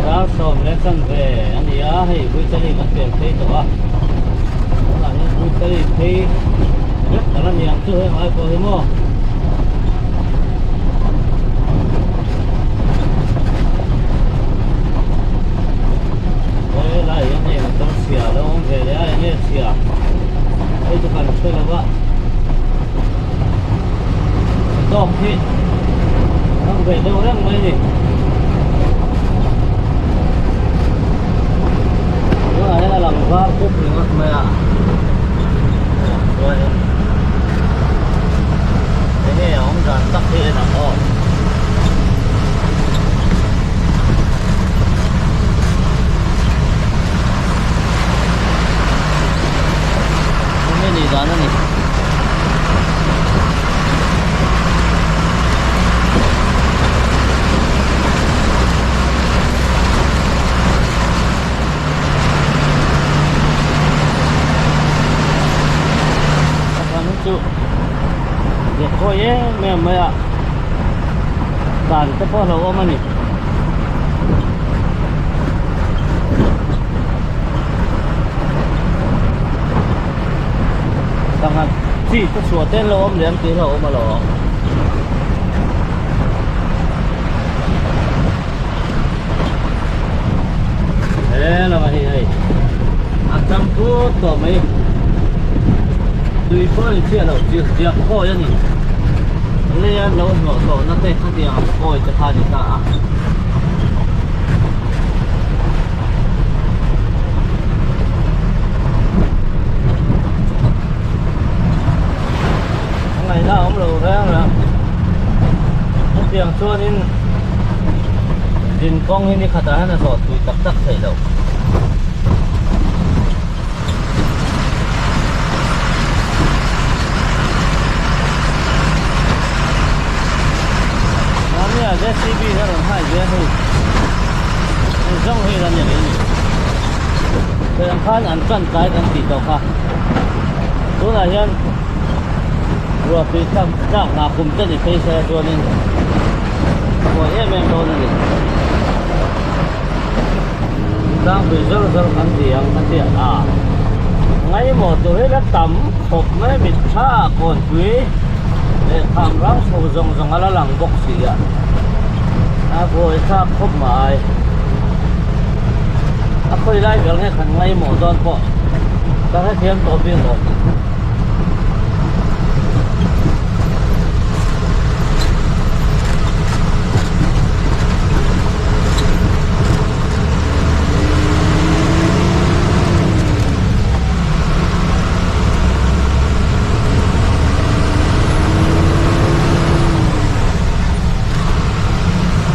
Dar 10:15 a ni a, hei Buichali kan pel phei tawh a, tunah hian Buichali phei vek a la ni ang chu heng ai pawh hi maw. He lai hian hei motor chhia a lo awm ve leh a, enge chhia hei chu kan hre lo a, tawk hi a awm ve deuh reng mai a ni. Tunah hian a lang var khup ringawt mai a, chuanin enge a awm dan tak hi en ang aw. Enge nih dan a ni. Chu ziak kawi em em mai a dan te pawh a lo awm a ni. Sangha chi te chhuah te an lo awm leh ang tih hi a awm alawm. He lamah hi hei a cham put tawh mai tui pawh a inchhiah loh chiah chiah kawi a ni lei a lo hnawh tawh na te khatiang ang kawi te kha a ni ta a. A ngaihna a awm lo reng reng hetiang chuanin din kawng hi ni khatah hian a zawh tui tak tak theih loh. Mahnia JCB hi a rawn hai ve a hei hei zawng hi la ni rih a ni sawi ang khan an tan tlai kan tih tawh kha tunah hian ruah tui tlak tlak hna kum te ni phei se chuanin a buai em em dawn a ni tlangpui zawr zawr kan ti ang ka tia a ngaimawh tur hi la tam khawp mai mit tha kawnpui leh kham rang chho zawng zawng a la lang bawk si a a buai thlak khawp mai a khawi lai ber nge khan ngaimawh dawn pawh ka hrethiam tawh bik lo.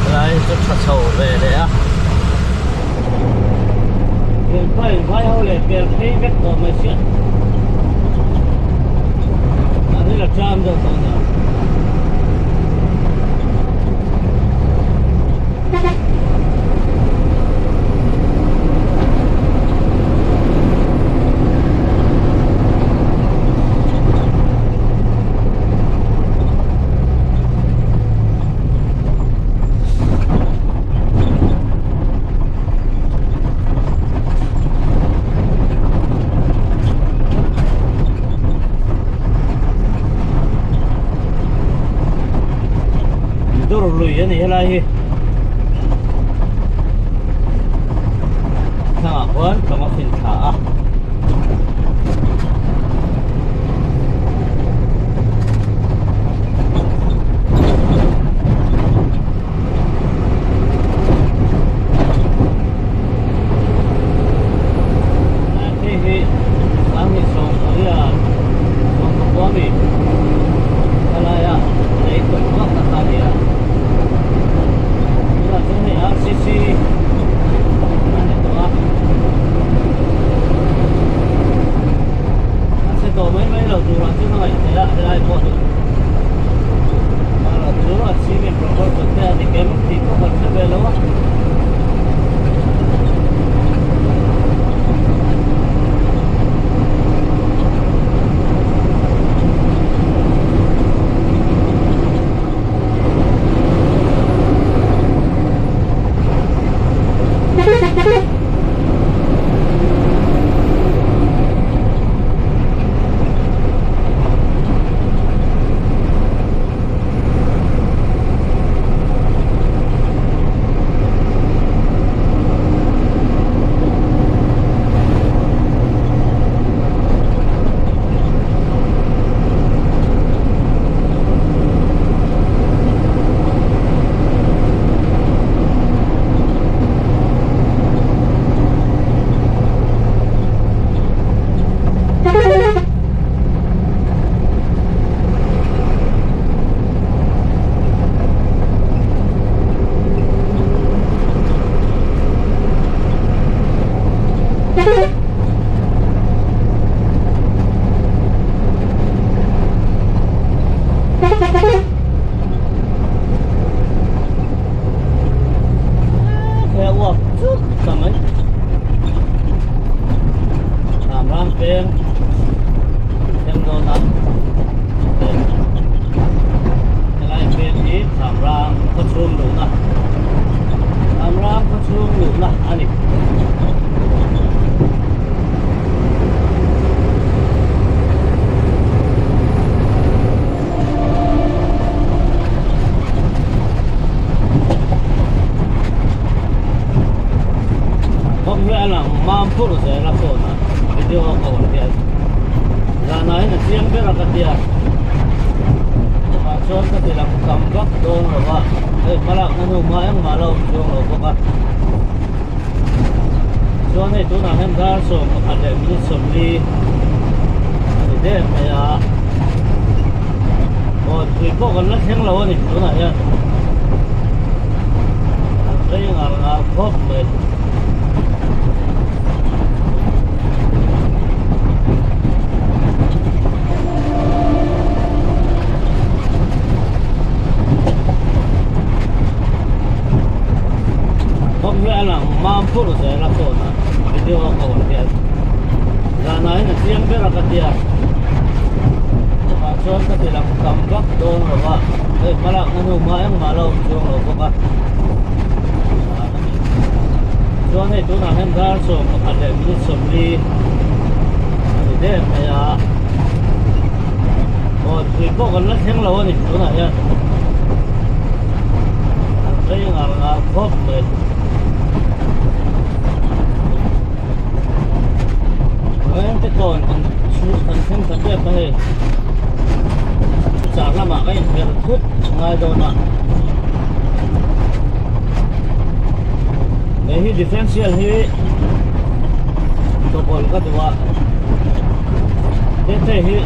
Helai chu tha chho ve leh a Thilpha in vai ho leh pel phei vek tawh mai sia an hi la tram deuh tawh nia. Dur lui a ni helai hi thlangah khuan tawng a fin thla a. Hei hi 20 sawm pariat 19 mi helaia lei tawlh vak na kha a ni a tunah chuan hei RCC a ni tawh a. He uap chut ta mai. Thlam ram peng thleng dawn a. Helai peng hi thlam ram khaw chhung luhna thlam ram khaw chhung luhna a ni. Kawng hi a lang mam pur zel a phone a video a ka awm hian zanah hian a chiang ber a ka tia chuvang chuan ka ti lang tam vak dawn lo va hei hmalakna hnu hma engmah la awm chuang lo bawk a chuan hei tunah hian dar 11 leh minute 40 a ni der mai a. Aw tui pawh kan la thleng lo a ni tunah hian an rei ngar ngar khawp mai. Kawng hi a lang mam pur zel a phone a video a ka awm hian zanah hian a chiang ber a ka tia. Chuvang chuan ka ti lang tam vak dawn lo va, hei hmalakna hnu hma engmah la awm chuang lo bawk a. Chuan hei tunah hian dar 11 leh minute 40 a ni der mai a. Aw tui pawh kan la thleng lo a ni tunah hian. An rei ngar ngar khawp mai. Reng te kawn kan chhut kan thleng ta tep a hei char lamah ka inher thut ngai dawn a hei hi differential hi chawpawlh ka duh a tin hei hi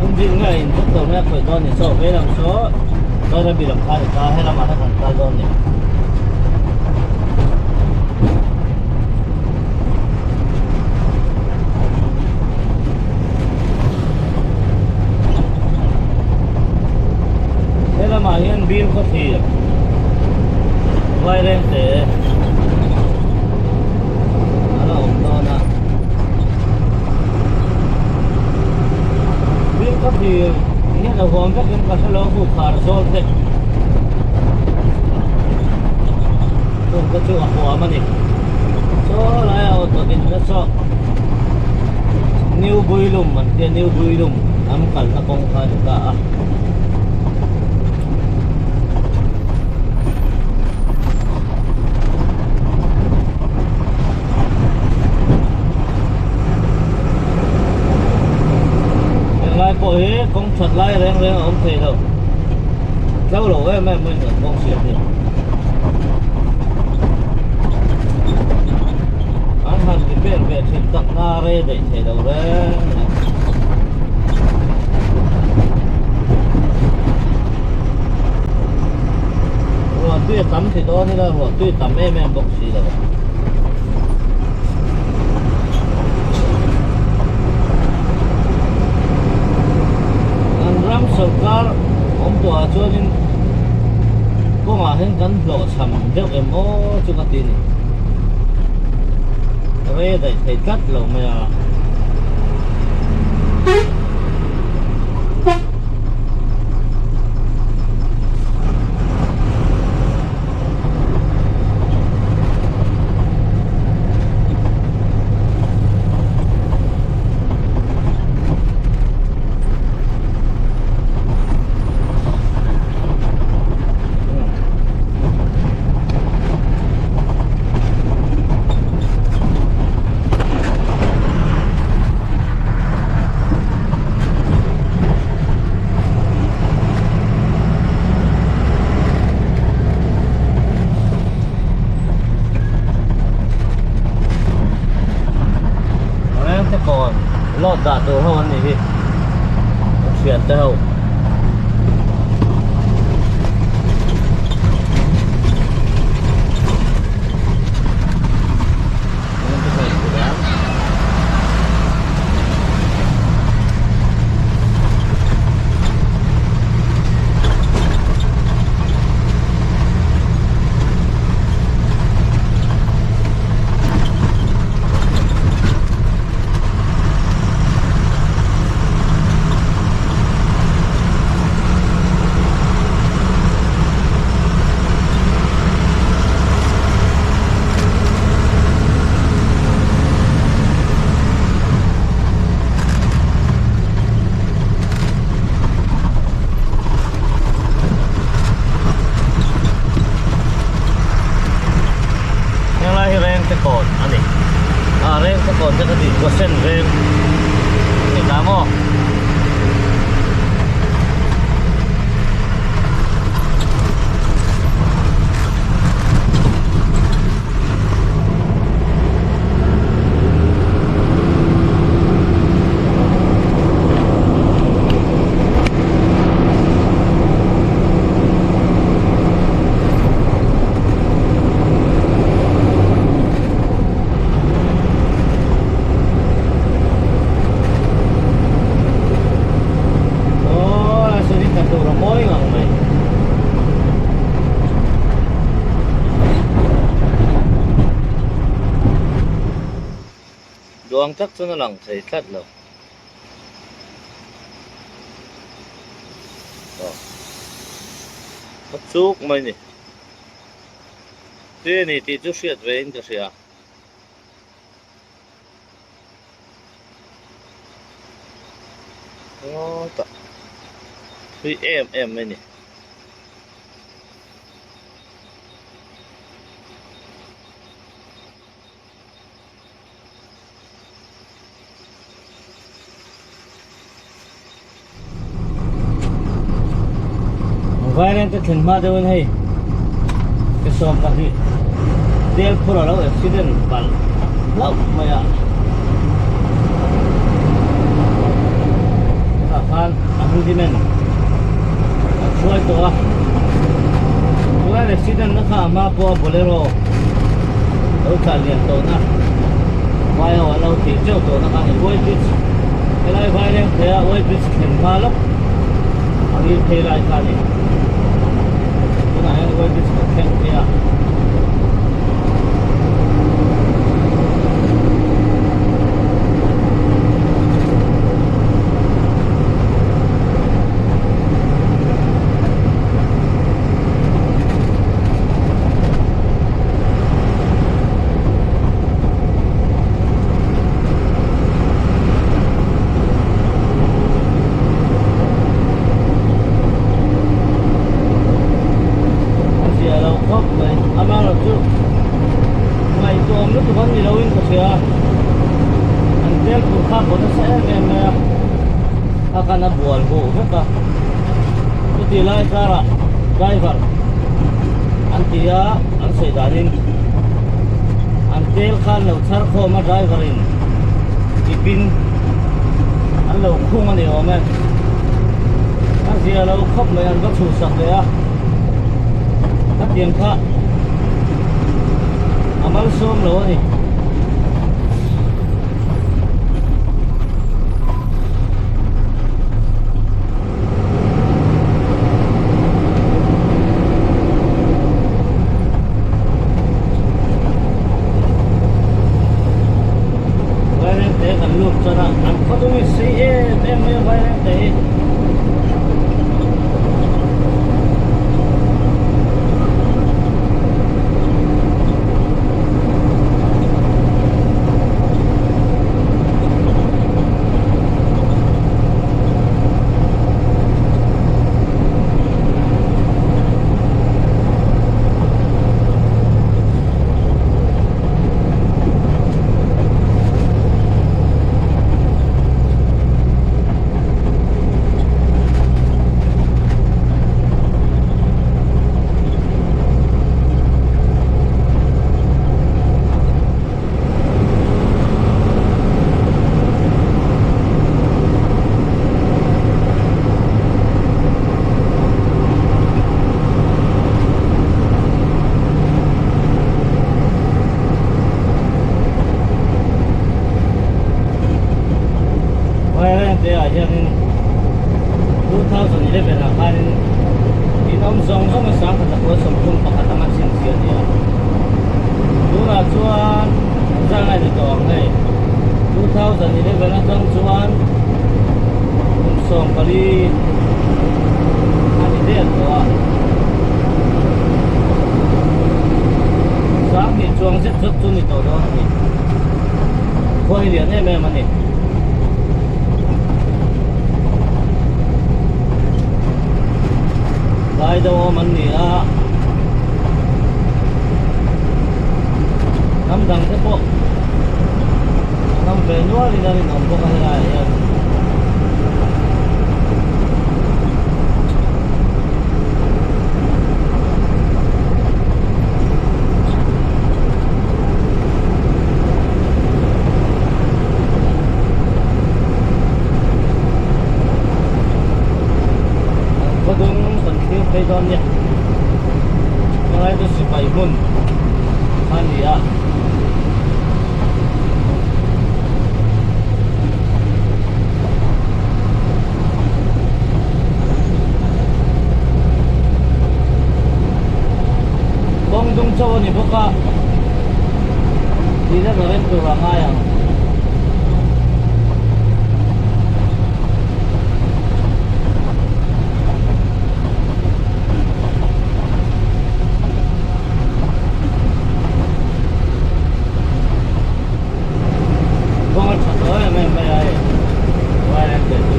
engine nge a inzawt lo mai a khawih dawn ni chaw veilam saw Bairabi lam kha a ni ta helamah hian kan kal dawn ni. He lamah hian bil khaw thlir vaireng te a la awm dawn a bil khaw thlir hian a huam vekin ka hre lo a hukhar zawl te. Chung te chu a huam a ni. Saw laia auto din na saw New Builum an tia New Builum an kalna kawng kha a ni ta a. Henglai pawh hi kawng that lai reng reng a awm thei lo. Tlo lo em em mai. Kan kawng siam hi an han repair ve thin tak na rei daih thei lo reng a ni. Ruah tui a tam ti dawn ila ruah tui a tam em em bawk si lo. Kan ram sawrkar awm tawhah chuanin kawngah hian kan hlawhchham deuh em aw chu ka ti a ni. Rei a daih thei tlat lo mai a. Rengte kawn load dah tur ho an nih hi ka thian te ho. kawn a ni. Ah Rengte kawn te ka tih Gosen veng a ni ta maw? Duang tak chuan a lang thei tlat lo. Aw a chuk mai ni. Tui a ni tih chu hriat ve in ka hria. Aw tah thui em em mai ni. Vairengte thlen hma deuhin hei ke 12 tel phur a lo accident palh hlauh mai a tunah khan a handyman an hruai tawh a tunah accident na kha a hma pawh a bolero lo tlan lian tawh na vai ho an lo tih teuh tawh na kha a ni Way bridge helai vai leng phei a way bridge thlen hma lawk a ngil phei lai kha a ni tunah hian way bridge kan thleng phei a. A zia lo khawp mai amaherawh chu ngaihtuahawm lutuk an ni lo in ka hria an tel tur kha kaw nasa em em mai a a kan a bual huh vek a chuti lai karah driver an ti a an sawi danin an tel khan lo chhar khawm a driver in tipin an lo khung a ni awm e a zia lo khawp mai an va chhuhsak leh a a tiang kha a malsawm lo a ni. Vairengte kan lut chuan a an khawdung hi sei em em mai a Vairengte hi. Vairengte ah hianin 2011 ah khanin in awm zawng zawng a sangkhat a kua 31 anga chhinchhiah a ni a tunah chuan zan a ni tawh ang hei 2011 atang chuan kum 14 a ni der tawh a sanghnih chuang zet zawt chu ni tawh dawn a ni khua hi lian em em a ni. Lai deuh awm an ni a. Hnam dang te pawh an awm ve nual in a rinawm bawk a helaiah hian. An khaw dung kan thlir phei dawn nia helai chu sipai hmun a ni a. Kawng dung chauh a ni bawk a tih na rem tur a ngai ang. Kawng a tha tawh em em mai a hei wire an teh chu.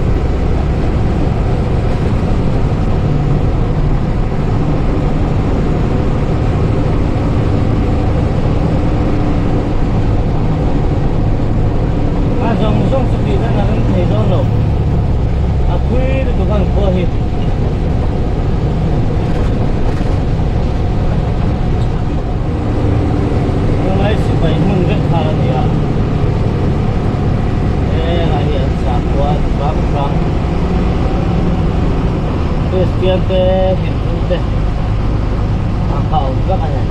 A zawng zawng chu tih dan a rem thei dawn lo a phui lutuk a an khua hi. Tunlai sipai hmun vek thar a ni a helai hi an sakhua chi hrang hrang Kristian te Hindu te ang kha a awm vek a ni.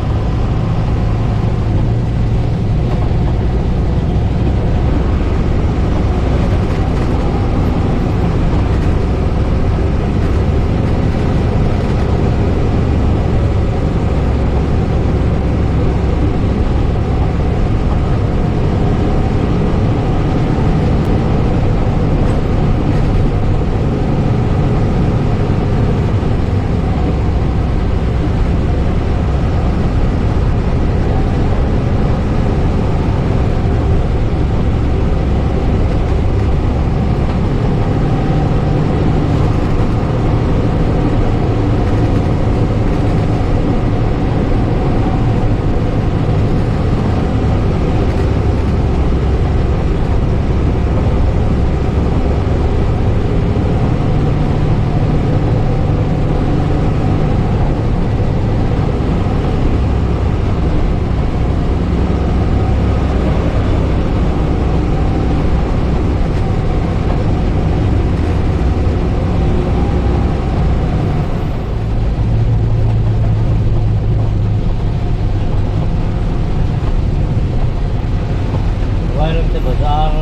Vairengte bazar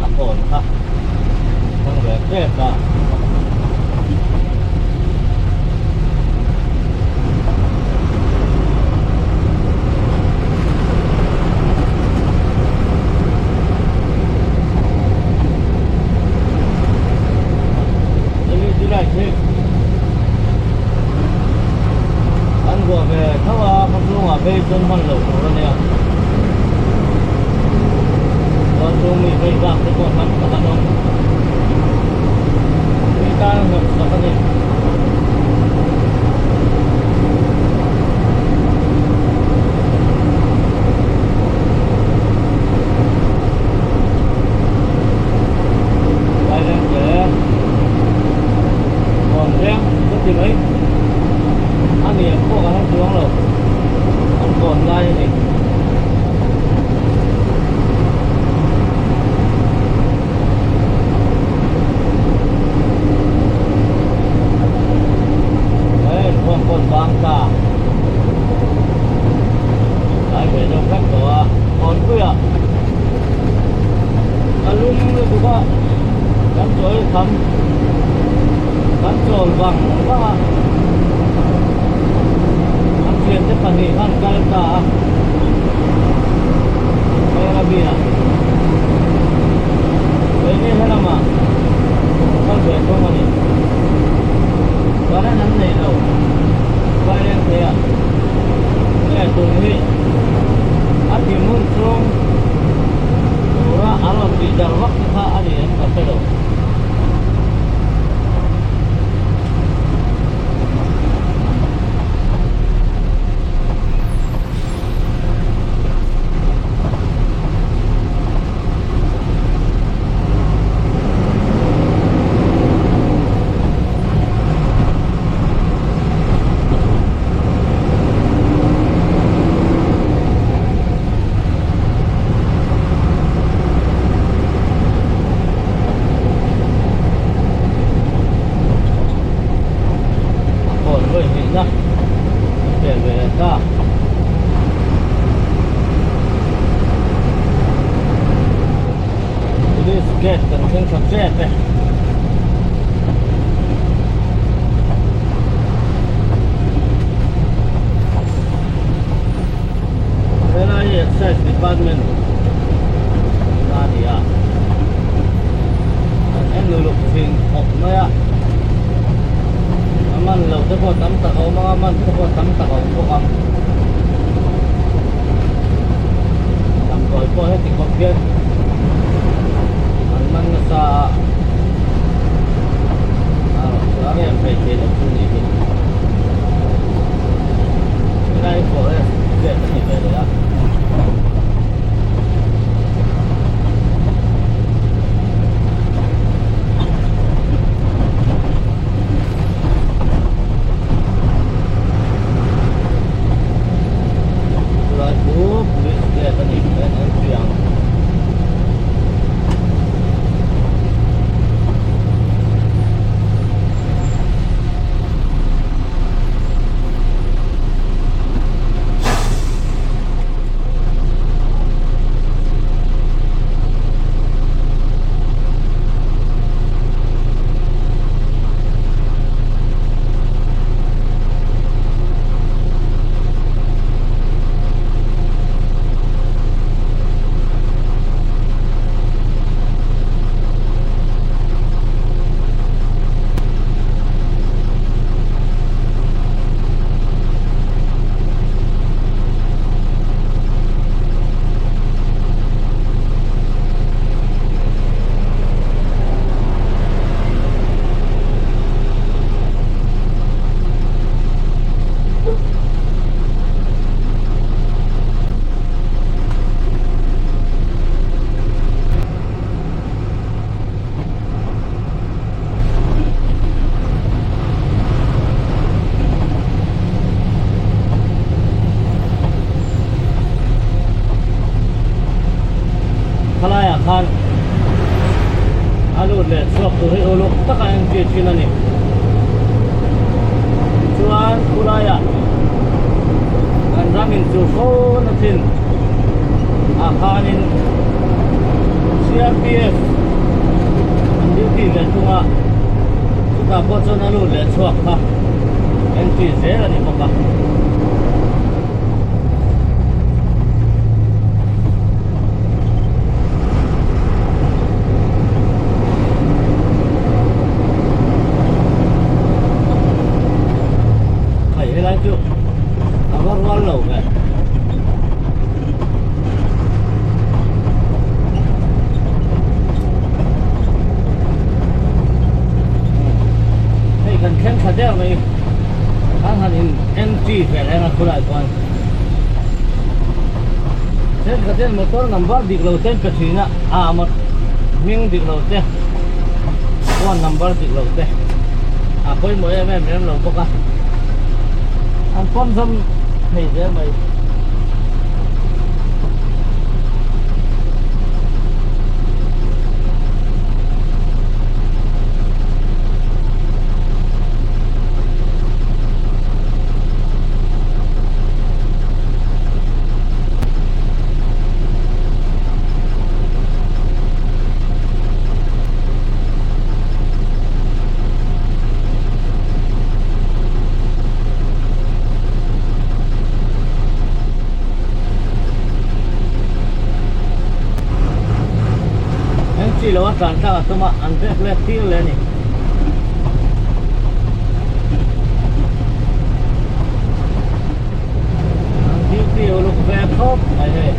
a kawn kha hmang ve tep a. LED light hi an vuah ve tho a khaw chhungah phei chuan hman loh tur a nia chuan chung mi phei bak te pawh tam tak an awm mi tan a hnawk sak a ni. Vairengte kawn veng ka ti mai a ni ang pawh ka hre chuang lo an kawn lai a ni. Hei inkhawm pawh an bang ta tlai ve deuh hlek tawh a kawnpuiah a lum lutuk a kan chawi kham kan chawl vang vang a an thiante pahnih khan kal ta a heng a bia keini helamah kal ve thung a ni current an nei lo current thei a nge tum hi a ti hmun chung tura an rawn tih dar vak te kha a ni em ka hre lo. Department a ni a, an en uluk thin khawp mai a, a man lo te pawh tam tak a awm ang a, man te pawh tam tak a awm bawk ang. Damdawi pawh heti khawp hian an man nasa a, a rem thei thei lo chu ni hi. Helai forest gate a ni ve leh a. Chulai chu police gate a ni hian entry ang. Khalaiah khan a lut leh chhuak tur hi uluk taka entry thin a ni. Tichuan khulaiah kan ram inchuh fo na thin ah khanin CRPF an duty ve thung a, chutah pawh chuan a lut leh chhuak kha entry zel a ni bawk a. Hei helai chu a va rual lo ve. Hei kan thleng thla der mai kan han in entry ve reng a khulai chuan thenkhat hian motor number dik lo te an pe thin a ah hming dik lo te phone number dik lo te a pawimawh em em lem lo bawk a an pawm zawm thei zel mai. Entry lo a tlan thlak a tum a an vek let tir leh a ni. An duty uluk ve khawp mai hei.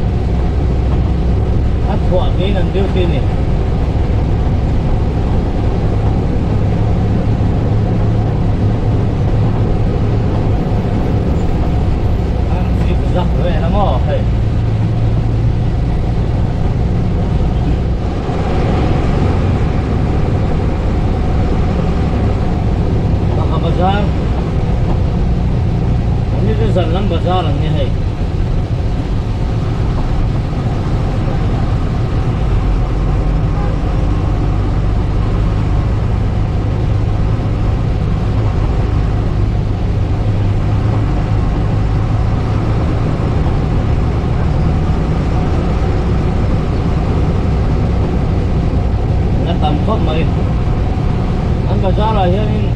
A thuah niin an duty ni. An zip zak vel a maw hei. Baka bazar an ni chu zan lam bazar an ni hei. A tam khawp mai an bazar ah hianin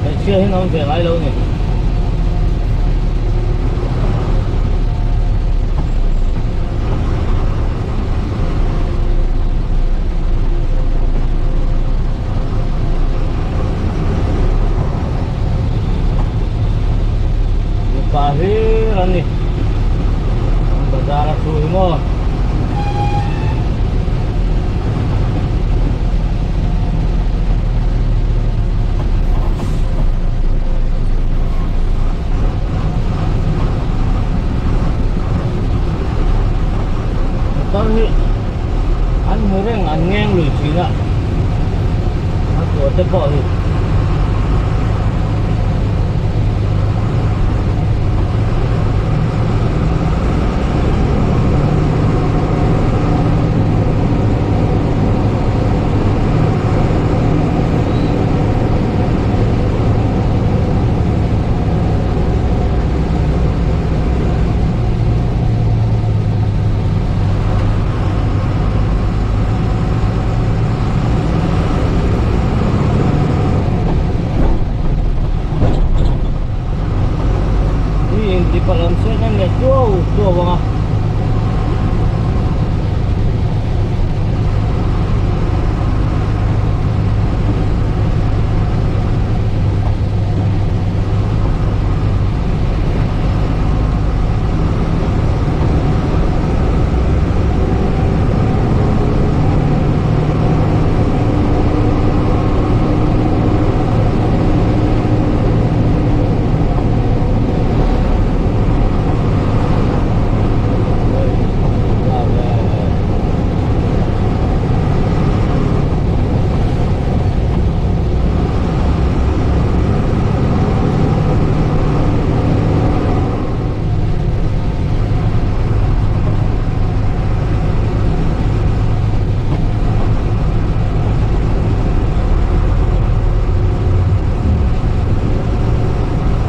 hmeichhia hi an awm ve ngai lo a ni. hlir an ni bazar a thu hi maw. Motor hi an hmu reng an ngeng lui thin a a tur te pawh hi Hi in ti palh awm se kan let tuau tuau ang a.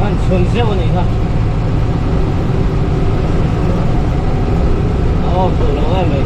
An chhun zeuh a nih kha. A off duh lo em mai.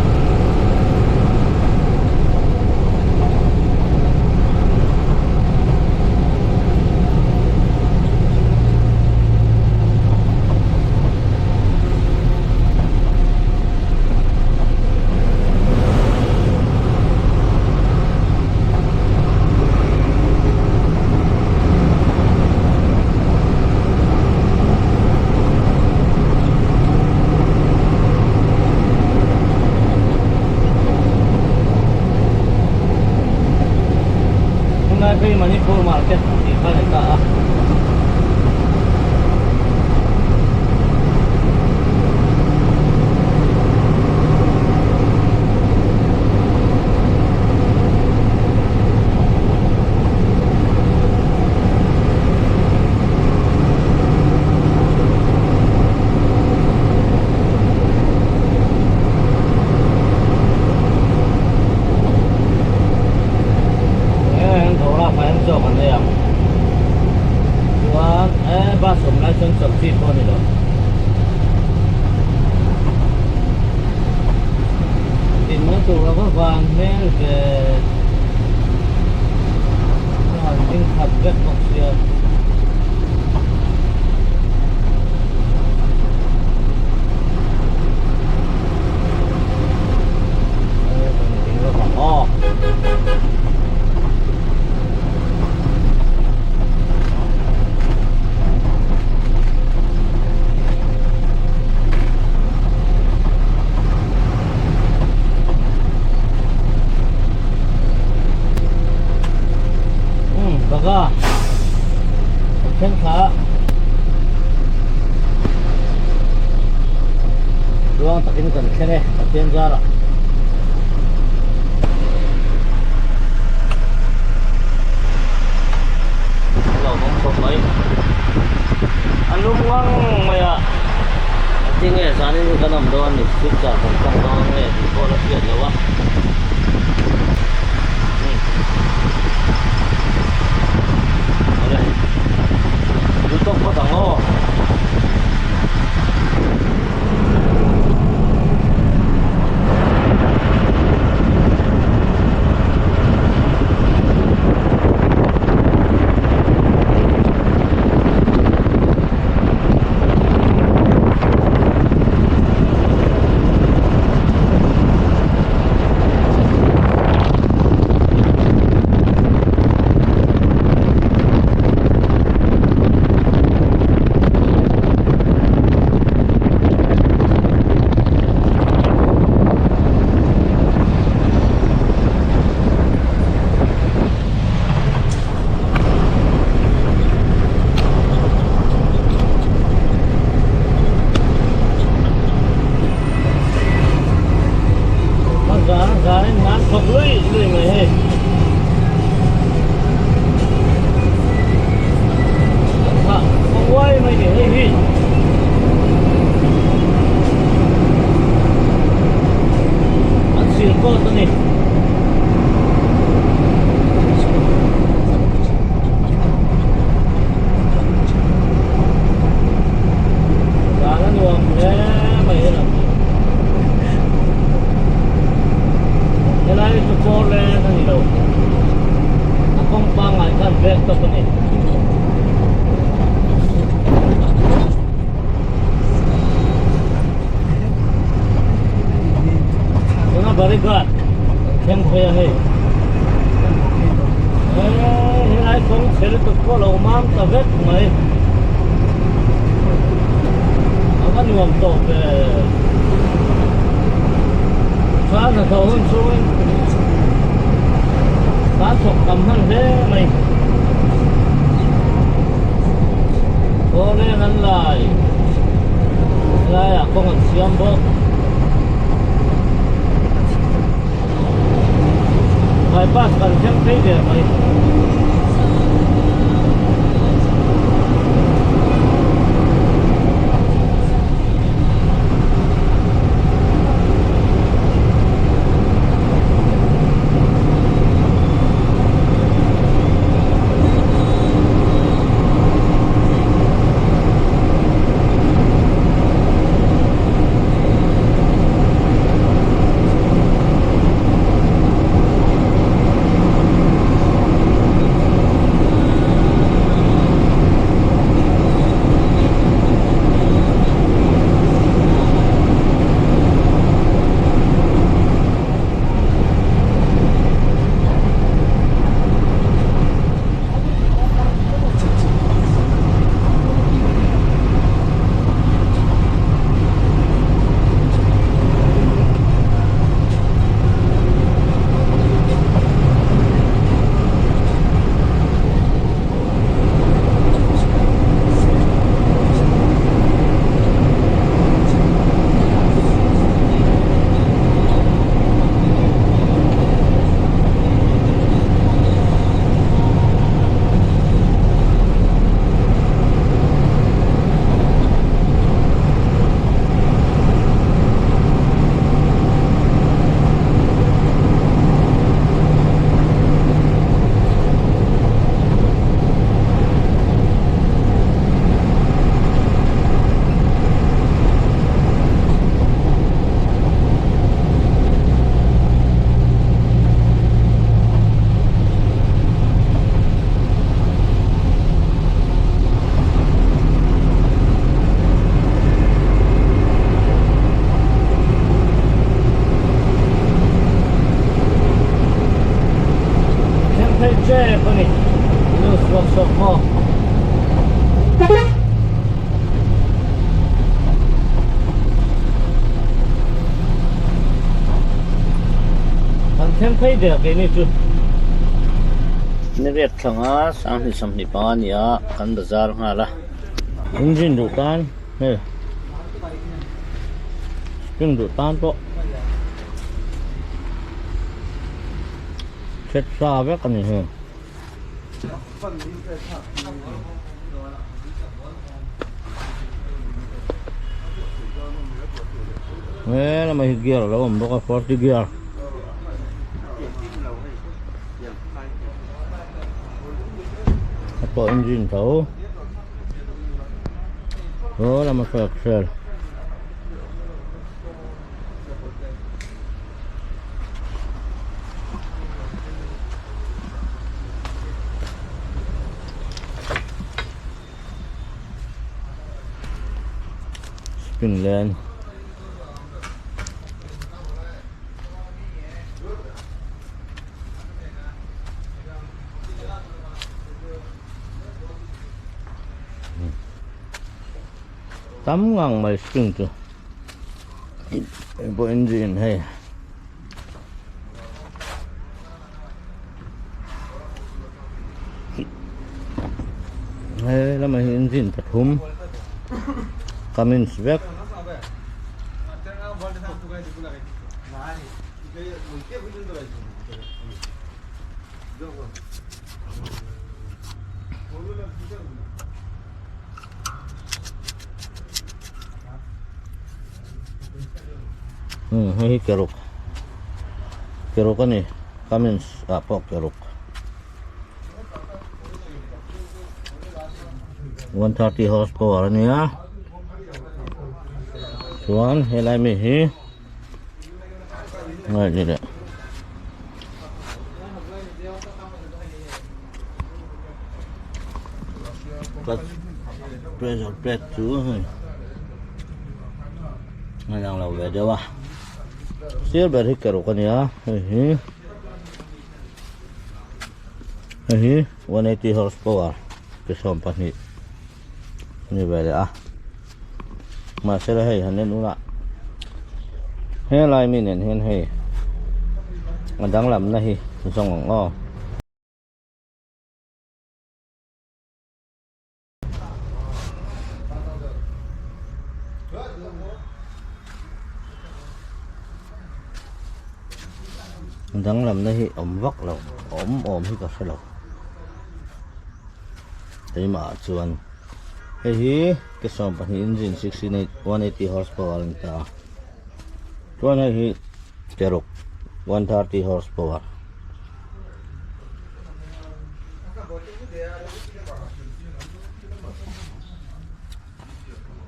Tunlai phei Manipur market tih kha ni ta a. Eng dawrah kha em zawk an ei ang chuan e bus awm lai chuan chawlh chi pawh a ni lo. Dinna tur a va van hmel ve a han ding khat vek bawk sia. Baga then kha Ruang takin kan thleng e Pathian zarah. Lo awm khawp mai a lum ngang mai a a tinge zanin hi kan awm dawn a ni silchar kan tawng dawn nge tih pawh la hriat loh a awle duh tawk phawt ang aw. Saigat kan thleng phei a hei. Eee helai kawng chhe lutuk pawh a lo mam ta vek mai. A va nuam tawh ve. Chuan hnathawh hun chhungin tan thawk tam hman hle mai. Kawleng an lai helaiah kawng an siam bawk. Bypass kan thleng phei der mai. Thleng phei tep a ni news workshop maw. Kan thleng phei der keini chu. Ni riat thlanga sanghnih sawmhnih panga a ni a kan bazar nghal a. Engine duh tan hei spring duh tan pawh set sa vek a ni hei. He lamah hi gear a lo awm bawk a forty gear. A pawh engine tho. He lama saw axle. Spring lane. Tam ngang mai spring chu. Hei pawh engine hei. Hei lamah hi engine pathum Cummins vek. Hei hi keruk keruk a ni Cummins ah pawh keruk 130 horsepower a nia chuan helai mi hi ngai ni leh. Clutch pressure plate chu hei a lang lo ve deuh a. Sir ber hi ke ruk a nia hei hi hei hi 180 horsepower ke 12 a ni ve leh a mahse hei han en ula helai mi nen hian hei a danglamna hi zawng ang aw. Danglamna hi awm vak lo awm awm hi ka hre lo keimah ah chuan hei hi ke 12 engine 68 180 horsepower a ni ta a chuan hei hi ke ruk 130 horsepower.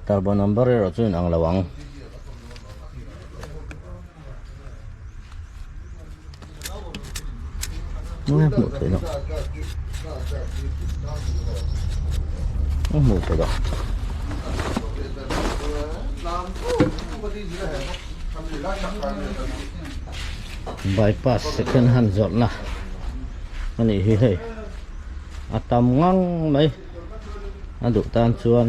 Turbo number erawh chu inang lo ang. Hmuh theih loh. Hmuh theih loh. Bypass second hand zawrhna a nih hi hei a tam ngang mai a duh tan chuan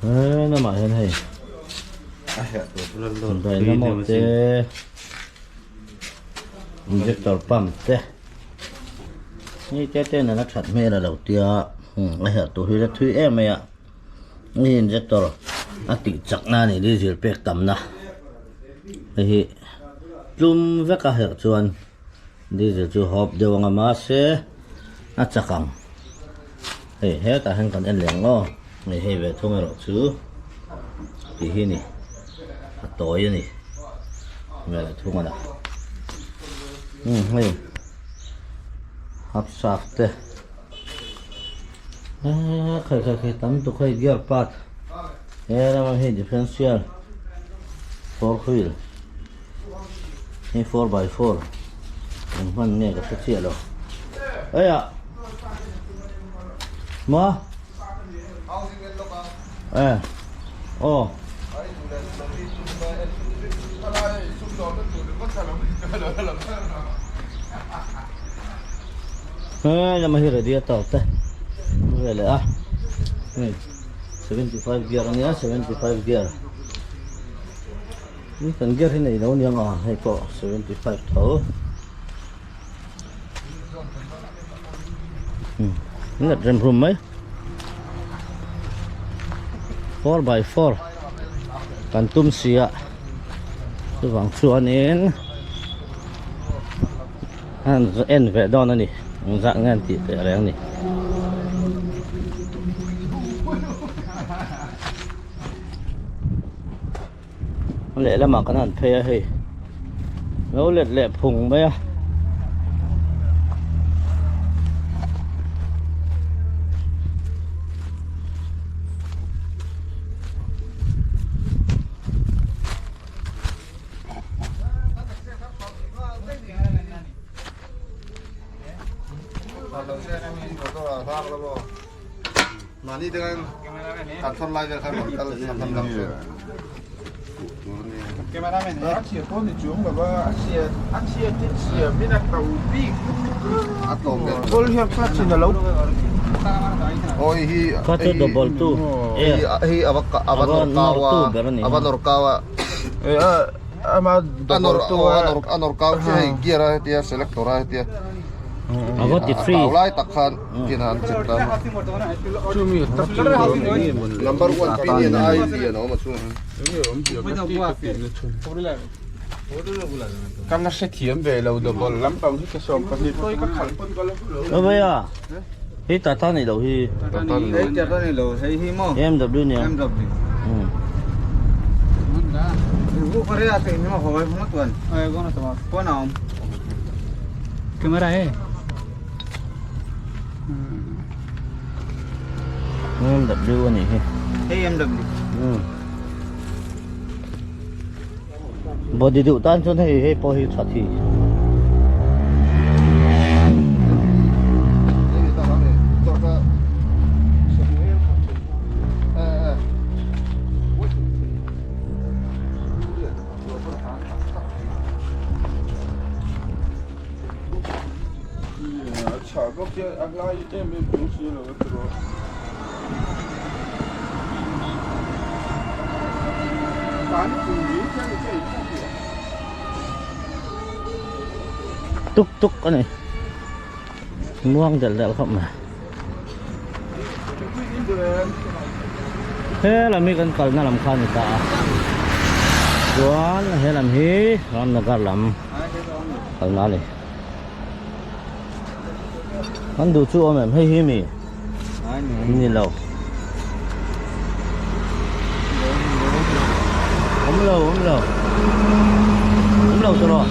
he lamah hian hei dynamo te injector pump te hei te ten an a that hmel a lo tia a herh tur hi la thui em mai a. Hei injector a tih chak na a ni diesel pek tam na hei hi tlum vek a herh chuan diesel chu hawp deuh anga mahse a chak ang hei hetah hian kan en leh ang aw hei hei ve thung erawh chu tih hi a ni a tawi a ni ve leh thung a la umm hei half shaft te. Eee khai khai khai tam tuk hei gear part he lama hei differential four wheel hei 4x4 eng hman nge ka hre chiah lo eiah ma e aw He lama hi radiator te ve leh a hei 75 gear ania 75 gear ni kan gear hi nei lo aniang a hei pawh 75 tho nghat rem rum mai 4 by 4 kan tum si a chuvang chuanin an en ve dawn a ni engzah nge an tih teh reng ni. Lehlamah kan han phei a hei lo let leh phung mai a. Kha chu double two air ava nawr tu ber a ni. Ava ti free. Ava hi Tata ni lo hi. BMW nia. BMW a nih hi. Body duh tan chuan hei hei pawh hi tha thi. Tuk tuk a ni. Muang delh delh khawp mai. He lam hi kan kalna lam kha a ni ta a. Chuan he lam hi Ramnagar lam kalna a ni. Kan duh chu awm em hei hi mi ni lo. Awm lo awm lo. Awm lo tawh rawh.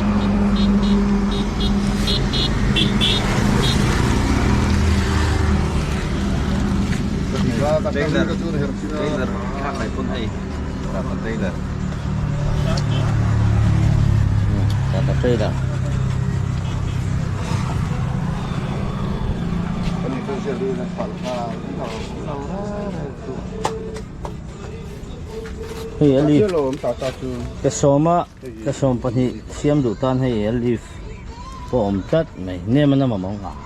Tata trailer. Hei a leaf ke sawma ke sawm pahnih siam duh tan hei a leaf pawh a awm tlat mai nem a na mamawh nghah.